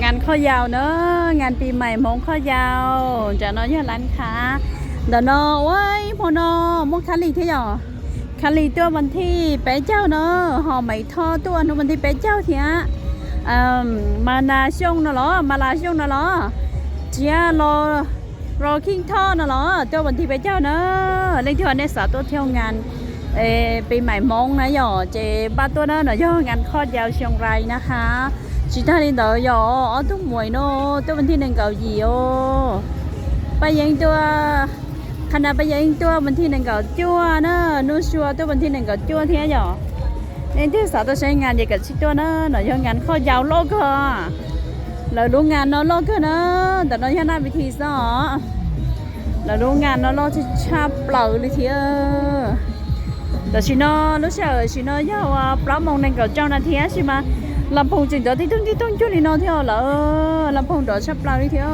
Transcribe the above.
ງານເຂົ້າຍາວເນາະ ງານປີໃໝ່ມົ້ງເຂົ້າຍາວ ຈະເນາະ ຢູ່ຮ້ານຄ້າ ດຽວເນາະ. ໂອ້ຍ ໂພເນາະ ມົ້ງຄາລີເທຍ ຄາລີຕົວວັນທີແປເຈົ້າເນາະ ຫໍໄໝທໍຕົວອະນຸວັນທີແປເຈົ້າເທຍ ມານາຊົງເນາະ ມາລາຊົງເນາະ ເທຍລໍ ລໍຄິງທໍເນາະ ຕົວວັນທີແປເຈົ້າເນາະ. ເລັງທີ່ວ່າເນສາຕົວທ່ຽວງານ ເອ ປີໃໝ່ມົ້ງນະ ຢໍເຈບາຕົວເນາະ ຢໍງານຄອດຍາວຊຽງໄລນະຄະ ຊິທາລີເດີ ຢໍ ອໍ ຕຸມວຍເນາະ ຕົວວັນທີໜຶ່ງເກົ້າຢີໂອ ປາເຢັງຕົວ ຄະນະປາເຢັງຕົວວັນທີໜຶ່ງເກົ້າຈົວເນາະ ນູຊົວຕົວວັນທີໜຶ່ງເກົ້າຈົວເທຍ ຢໍ ເລັງທີ່ສາຕົວໃຊ້ງານເຢກະຊິຕົວເນາະ ຢໍງານຄອດຍາວໂລກ ລາວໂລງງານເນາະ ໂລກເນາະ ແຕ່ເນາະ ຍານາວິທີຊໍ ລາວໂລງງານເນາະ ໂລກທີ່ຊາບເປົ່າລີເທຍ ແຕ່ຊິເນາະ ລູກຊາຍເອີຍ ຊິເນາະ ຢາວ່າປະໂມງໜຶ່ງເກົ້າເຈົ້ານາທີ ຊິມາ ລຳໂພງຈຶ່ງດອກຕິ້ງຕຸ້ງຕິ້ງຕຸ້ງຈຸລີເນາະ ເທຍ ລາວ ເອີ ລຳໂພງດອກຊາບເປົ່າລີເທຍ.